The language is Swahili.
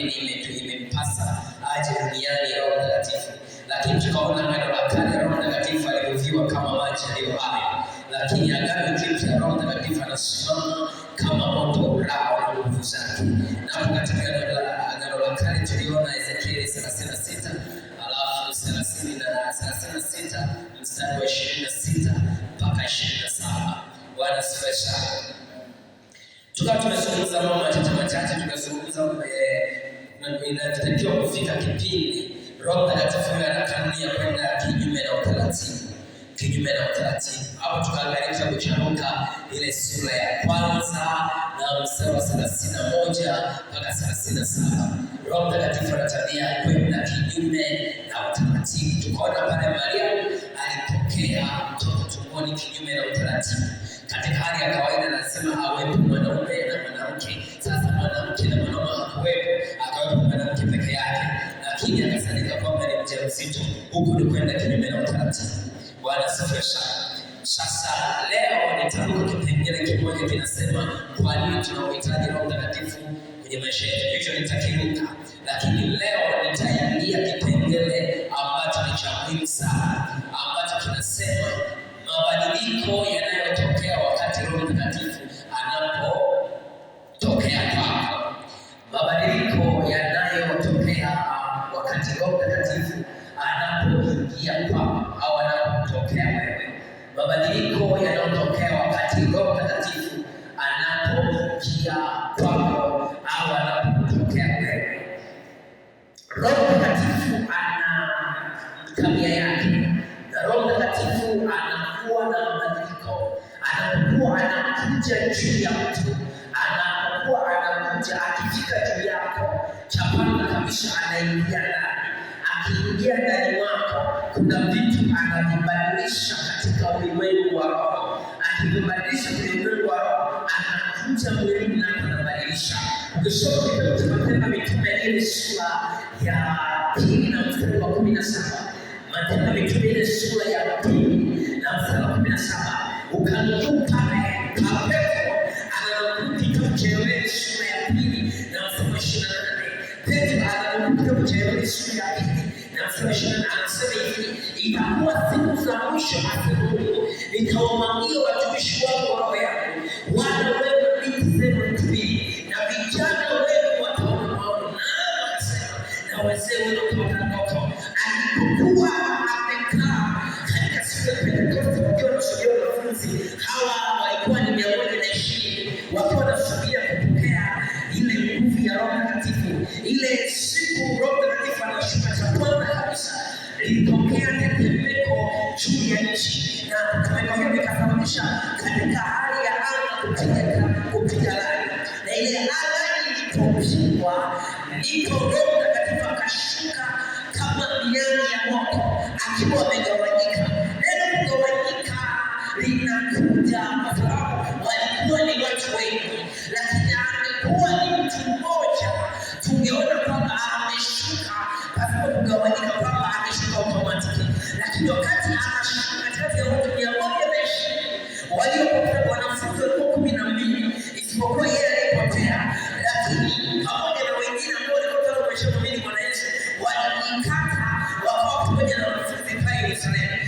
nini imempasa aje duniani Roho Mtakatifu. Lakini tukaona Agano la Kale Roho Mtakatifu alivuviwa kama maji yaliyo hai, lakini Agano Jipya Roho Mtakatifu anasimama kama moto ulao na nguvu zake. Na hapo katika Agano la Kale tuliona Ezekieli 36 alafu 36 mstari wa 26 mpaka 27. Bwana asifiwe sana. Tukawa tumezungumza mambo machache machache, tukazungumza inatakiwa kufika kipindi Roho Mtakatifu ana kanuni ya kwenda kinyume na utaratibu, kinyume na utaratibu. Hapo tukaangalia kitabu cha Luka ile sura ya kwanza na mstari wa 31 mpaka 37. Roho Mtakatifu ana tabia ya kwenda kinyume na utaratibu. Tukaona pale Maria alipokea mtoto tumboni kinyume na utaratibu. Katika hali ya kawaida lazima awepo mwanaume na mwanamke. Sasa mwanamke na mwanaume hakuwepo, akawepo mwanamke peke yake, lakini akasadika kwamba ni mjamzito. Huku ni kwenda kinyume na utaratibu. Bwana asifiwe sana. Sasa leo nitaruka kipengele kimoja kinasema kwa nini tunamhitaji Roho Mtakatifu kwenye maisha yetu. Hicho nitakiruka, lakini leo nitaingia kipengele ambacho ni cha muhimu sana, ambacho kinasema mabadiliko yanayotokea wakati Roho Mtakatifu anapotokea kwako. Mabadiliko yanayotokea wakati Roho Mtakatifu anapoingia kwako au anapotokea wewe. Mabadiliko yanayotokea wakati Roho Mtakatifu anapoingia kwako au anapotokea wewe. Roho Mtakatifu ana tabia yake, na Roho Mtakatifu anakuwa na mabadiliko. Anapokuwa anakuja juu ya mtu, anapokuwa anakuja, akifika juu yako, cha kwanza kabisa anaingia ndani. Akiingia ndani mwako, kuna vitu anavibadilisha katika ulimwengu wa roho. Akivibadilisha kwenye ulimwengu wa roho, anakuja mwilini na anabadilisha. Ukisoma kitabu cha Matendo ya Mitume ile sura ya 2 na mstari wa 17, Matendo ya Mitume ile sura ya 2 na mstari wa 17, ukanukuu pale Petro ananukuu kitabu cha Yoeli sura ya 2 na mstari wa 28. Petro ananukuu kitabu cha Yoeli sura ya 2 na mstari wa 28, anasema hivi: itakuwa siku za mwisho, asema Mungu, nitawamwagia watumishi wangu roho yangu, wana wenu binti zenu watatabiri, na vijana wenu wataona maono, naam, akasema, na wazee wenu wataota ndoto. Alipokuwa amekaa katika siku ya Pentekoste wakiwa wanasubiria wanafunzi hawa, walikuwa ni 120 wakiwa wanasubiria kupokea ile nguvu ya Roho Mtakatifu. Ile siku Roho Mtakatifu anashuka, cha kwanza kabisa ilitokea tetemeko juu ya nchi, na tetemeko hilo likasababisha katika hali ya anga kupiga radi, na ile radi ilipopigwa ndipo Roho Mtakatifu akashuka kama miali ya moto akiwa amegawanyika. Neno kugawanyika linakuja kwa sababu walikuwa ni watu wengi, lakini angekuwa ni mtu mmoja tungeona kwamba ameshuka pasipo kugawanyika, kwamba ameshuka automatic. Lakini wakati anashuka katikati ya watu 120 waliopotea, wanafunzi walikuwa 12 isipokuwa yeye aliyepotea, lakini pamoja na wengine ambao walikuwa tayari wameshamwamini Bwana Yesu walijikata wakawa pamoja na wanafunzi pale Yerusalemu.